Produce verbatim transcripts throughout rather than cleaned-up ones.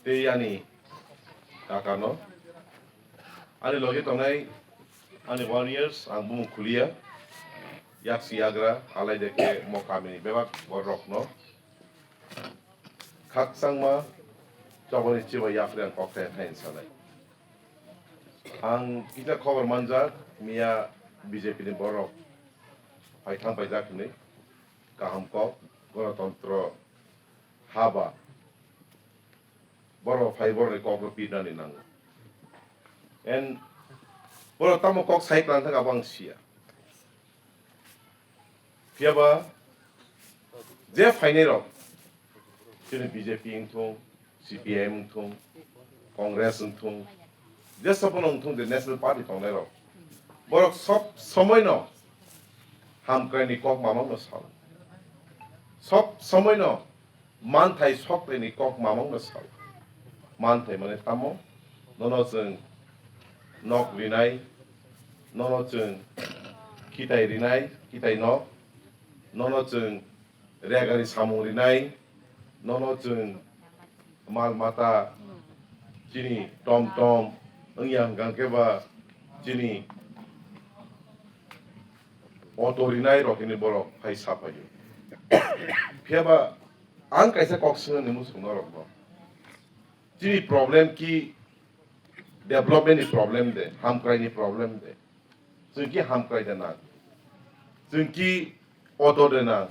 Tei ani kakano, ani loge tongnai ani warriors, ang bumung khuliya, yaksi yagra, alaide khe mo kamini bebak bororokno khakchangma chobani chiba yapri ang kok thaya thaya sanai. Ang kisa khobor manjak, miya B J P ni borok phai thang paijak hinwi, kaham kok, gonotontro haba, borok phai borokni kokno pirnani nango. En borok tamo kok sai klang thang abo ang siya. Phiyaba je phainai rok, chini B J P wngthung, C P I M wngthung, Congress wngthung, je sopono wngthung je National Party tongnai rok, borok sob somoi no hamkrai ni kok mamang no sao, sob somoi no manthai sokthai ni kok mamang no sao. Manthai mane tamo, nono chwng nok rinai, nono chwng khitai rinai, khitai nok, nono chwng regari samung rinai, nono chwng mal mata chini tom tom wngya hwnkha khe ba chini auto rinai rok hini borok phai saphaio. Phiyaba ang kaisa kok swngo ni muchung norok no. Chini problem ki development ni problem de, hamkrai ni problem de? Chwng ki hamkrai de nang? Chwng ki auto de nang?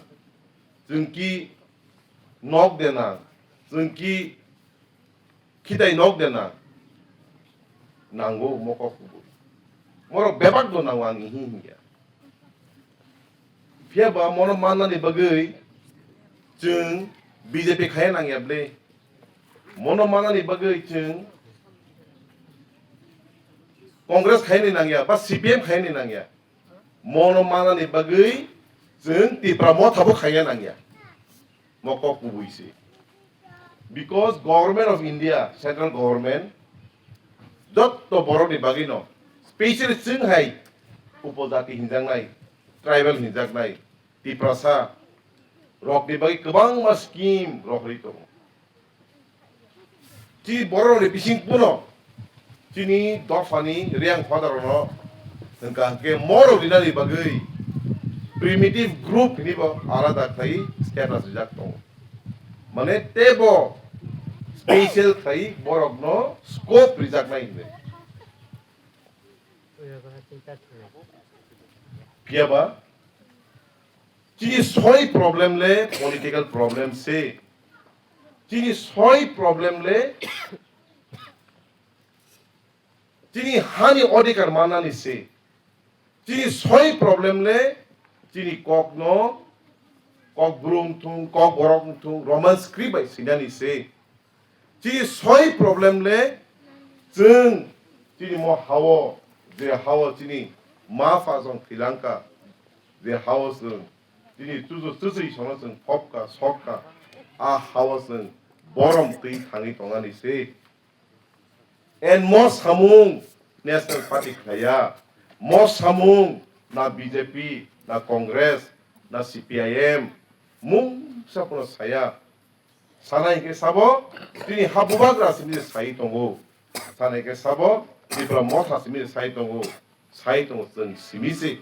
Chwng ki nok de nang? Chwng ki khitai nok de nang? Nango mokok kubui. Morok bebak do nango ang ihi hiya. Phiya ba mono mannani bagwi chwng B J P khaiya nangya ble. Mono mannani bagwi chwng Congress khaini nangya ba C P M khaini nangya. Mono mannani bagwi chwng Tipra Motha bo khaiya nangya. Mo kok kubui se. Because Government of India, Central Government, jotto borokni bagwino, specially chwng hai upojati hinjaknai, tribal hinjaknai, Tiprasa rokni bagwi kwbangma scheme rok rwi tongo. Chini borok rokni bising kuno chini dophani riyang phadarokno hwnkha hwnkhe morok rinani bagwi primitive group hinwi bo alada khai status rijak tongo. Mane teibo special khai borokno scope rijaknai hinwi. Phiya ba chini soi problem le political problem se. Chini soi problem le chini hani odhikar manani se. Chini soi problem le chini kokno, kok brum thung, kok borok thung, Roman script bai sinani se. Chini soi problem le chwng chini mo hao, je hao chini ma pha jong thilangka, je hao chwng chini chuchu chuchwi sono chwng phopka, sokka, a hao chwng borom twi thangwi tongnani se. And mo samung National Party khlaiya, mo samung na B J P, na Congress, na C P I M, mungsa phano saya. Sana hinkhe sabo, tini ha bubagra simi sai tongo. Sana hinkhe sabo, Tipra Motha simi sai tongo. Sai tongo chwng simi se.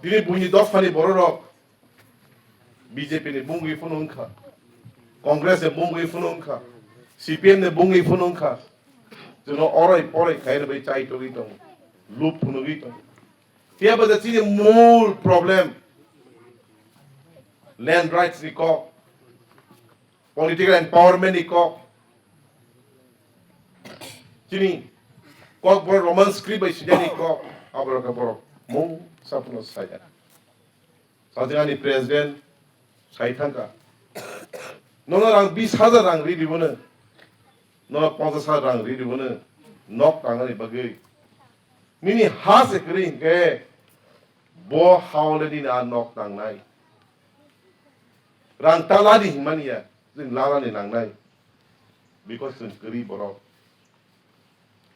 Tini buini dophani bororok B J P ni bungwi phano wngkha, Congress ni bungwi phano wngkha, C P M ni bungwi phano wngkha. Chwngno oroi poroi khai rwbai chai togwi tongo, lup phunugwi tongo. Phiya ba je chini mul problem, land rights ni kok, political empowerment ni kok, chini kok borok Roman script bai swijani kok, aborok borok mungsa phano saya. Sajagani president sai thangka. Nono rang bis hajar rang ri dibono. Nono ponchas hajar rang ri dibono. Nok tangnani bagwi. Nini ha se kwrwi hinkhe bo haole nini a nok tangnai. Rang ta ladi hinmani ya, chwng lalani nangnai. Because chwng kwrwi borok.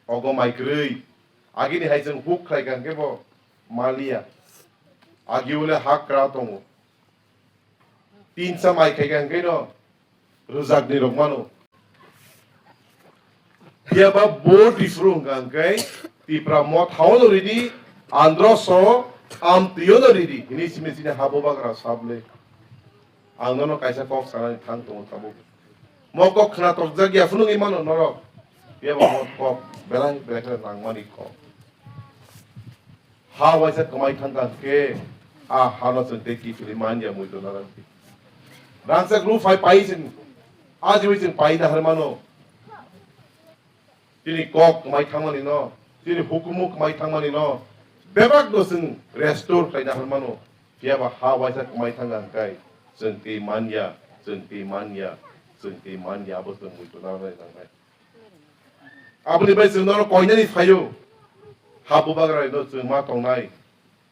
Ogo mai kwrwi. Agini hai chwng huk khlai kha hinkhe bo maliya. Agi ule hak kra tongo. Tinsa mai khai kha hwnkhe no rwjakni rok mano. Phiya ba bo Tripura hwnkha hwnkhe Tipra motha-o no ridi, Andhra so amtwi-o no ridi hinwi simi chini ha bubagra sable. Ang nono kaisa kok sanani thang tongo tabuk. Mo kok khna tokjak ya phunugwi mano norok. Phiya ba mo kok belai belai kheno nangmani kok. Ha waisa kwmai thangkha hwnkhe, a hano chwng tei kiphilwi man ya muitu narwkdi. Rangchak rw phai pai chwng, ajiwi chwng pai nahar mano. Chini kok kwmai thangmani no, chini hukumu kwmai thangmani no, bebak no chwng restore khlai nahar mano. Phiya ba ha waisa kwmai thangkha hwnkhe, chwng tei man ya, chwng tei man ya, chwng tei man ya, abo chwng muitu narwknai nangnai. Aboni bai chwng nono koinani phaio. Ha bubagra no chwng ma tongnai.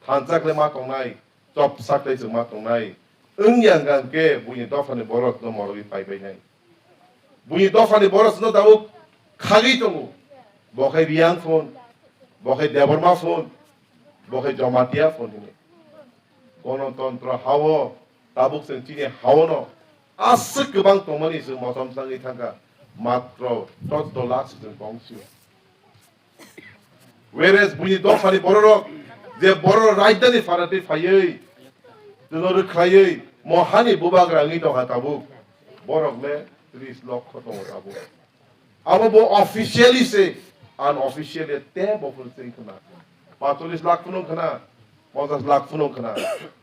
Thansa khlai ma tongnai. Chopsa khlai chwng ma tongnai. Wng ya hwnkha hwnkhe buini dophani borok no morogwi pai bainai. Buini dophani borok no tabuk khagwi tongo. Bo khai Riyang phone. Bo khai Debbarma phone. Bo khai Jamatia phone hwnwi. Gonotontro hao tabuk chwng chini hao no aswk kwbang tongmani chwng motom changwi thangkha, matro choddo lakh se chwng tong sio. Whereas buini dophani bororok je bororok rajdhani pharatwi phaiwi chwngno rwkhlaiwi mo hani bubagra wngwi tongkha tabuk, borok le tris lokho tongo tabuk. Abo bo officially se, unofficially tebo phano se wngkha na. Pacholis lakh phano wngkha na, ponchas lakh phano wngkha na.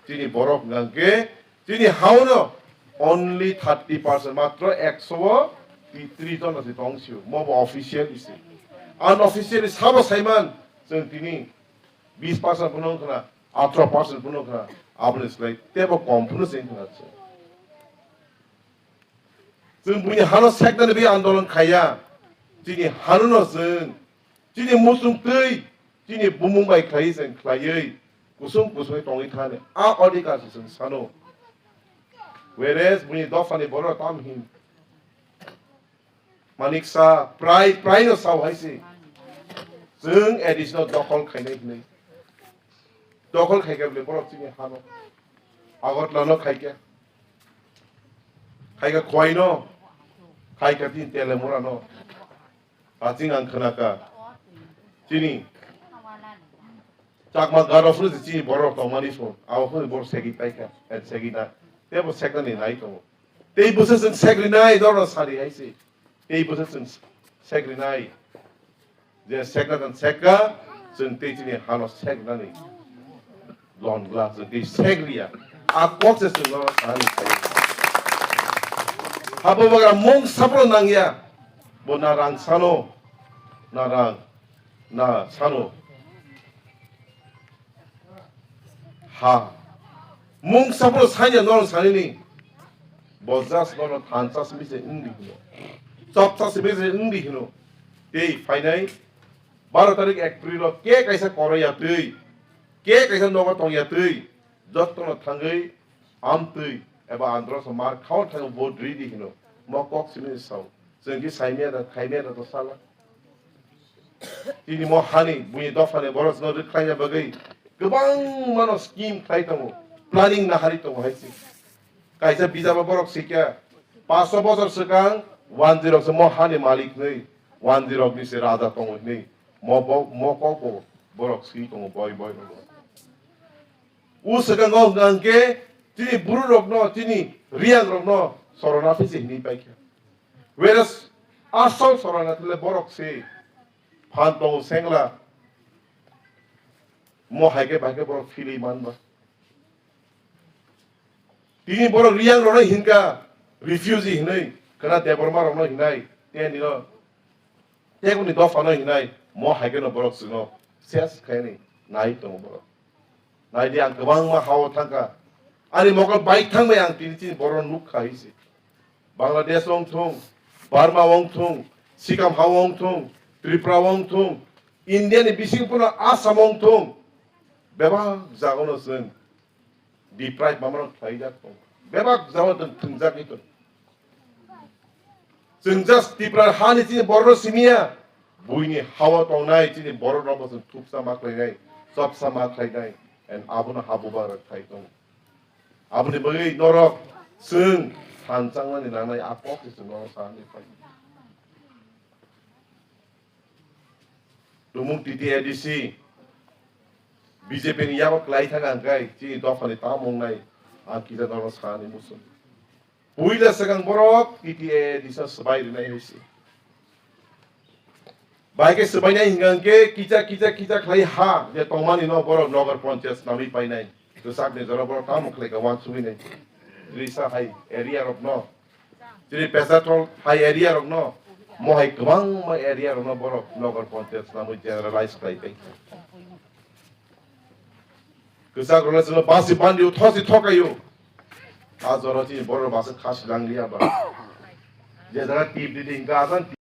Chini borok hwnkha hwnkhe, chini hao no only thirty percent, matro ekso o tris jon se tong sio. Mo bo officially se. Unofficially sabo saiman, chwng tini bis percent phano wngkha na, atro percent phano wngkha na. Aboni slai tebo kom phano se wngkha na chwng. Chwng buini hano seknani bagwi andolon khaiya. Chini hano no chwng, chini muchung twi, chini bumung bai khlaiwi chwng khlaiwi kusung kusungwi tongwi thani a odhikar se chwng sano. Whereas buini dophani borok tam hin. Manik sa prai prai no sao hai se. Chwng additional dokhol khainai hinwi. Dokhol khaikha bole borok chini hano. Agartala no khaikha. Khaikha Khowai no. Khaikha tin Telemura no. Aching ang khnakha. Chini. Chakma Garo phuru chini borok tongmani phun. Abo phuru borok segwi paikha. And segwi na. Tebo seknani nai tongo. Tei bwswk chwng segwi nai dorno sari hai se. Tei bwswk chwng segwi nai. Je sekna dan sekka, chwng tei chini hano seknani lon gla chwng tei segriya. A kok se chwng no ani sai. Habo bagra mung sapro nangya. Bo na rang sano, na rang, na sano. Ha. Mung sapro sanya norok sanini. Bo just norok thansa simi se wngdi hino. Chopsa simi se wngdi hino. Tei phainai baro tarik April o ke kaisa koroi ya twi. Ke kaisa nogo tong ya twi. Jotto no thangwi amtwi eba andro so mar khaon thangwi vote ridi hino. Mo kok simi sao. Chwng ki saimya da, khaimya da to sala. Tini mo hani, buini dophani borok no rwkhlaina bagwi kwbangma no scheme khlai tongo, planning nahari tongo hai se. Kaisa bijabo borok sikya, paanch bochor swkang one zero se mo hani malik ni, one zero ni se raja tongo ni, mo bo, mo kok bo borok si tongo boi boi no. U swkango hwnkha hwnkhe chini buru rokno, chini riyang rokno sorona phisi hinwi paikha. Whereas asol sorona thile borok se phan tongo sengla. Mo hai khe bai khe borok philwi manba. Tini borok riyang rokno hinkha refugee hinwi, khna Debbarma rokno hinai, tei nino teboni dophano hinai, mo hai khe no borok chwngno ses khaini nai tongo borok. Nai di, ang kwbangma hao thangkha. Ani mokol bai thangbai ang tini chini borok nukha hai se. Bangladesh wng thung, Burma wng thung, Sikkim ha wng thung, Tripura wng thung, India ni bising phano Assam wng thung, bebak jagano chwng deprive mamano khlaijak tong, bebak jagano chwng thwngjagwi tong. Chwng just Tripura hani chini borok simiya, buini hao tongnai chini borok rokbo chwng thupsa ma khlainai, chopsa ma khlainai, and abono habuba rok khai tong. Aboni bagwi norok Chwng phan changnani nangnai a kok se chwng nono sanani phai. Tumung T T A D C B J P ni yago kwlai thang ang kai chini dophani tamung nai ang kisa nono sanani muchung. Puila swkang borok T T A D C swbai rinai hai se. Bai khe swbainai hingkha hwnkhe kisa kisa kisa khlai ha je tongmani no borok Nagar Panchayat swnamwi painai. Kwchak ni jora borok tamo khlai ka wansugwi nai. Risa hai area rok no. Chini Pesatol hai area rok no. Mo hai kwbangma area rok no borok Nagar Panchayat swnamwi generalize khlai pai. Kwchak rok no chwngno basi bandi o thosi thokai o. A jora chini borok basa khasi lang liya ba. Je jaga tip di ding ka asan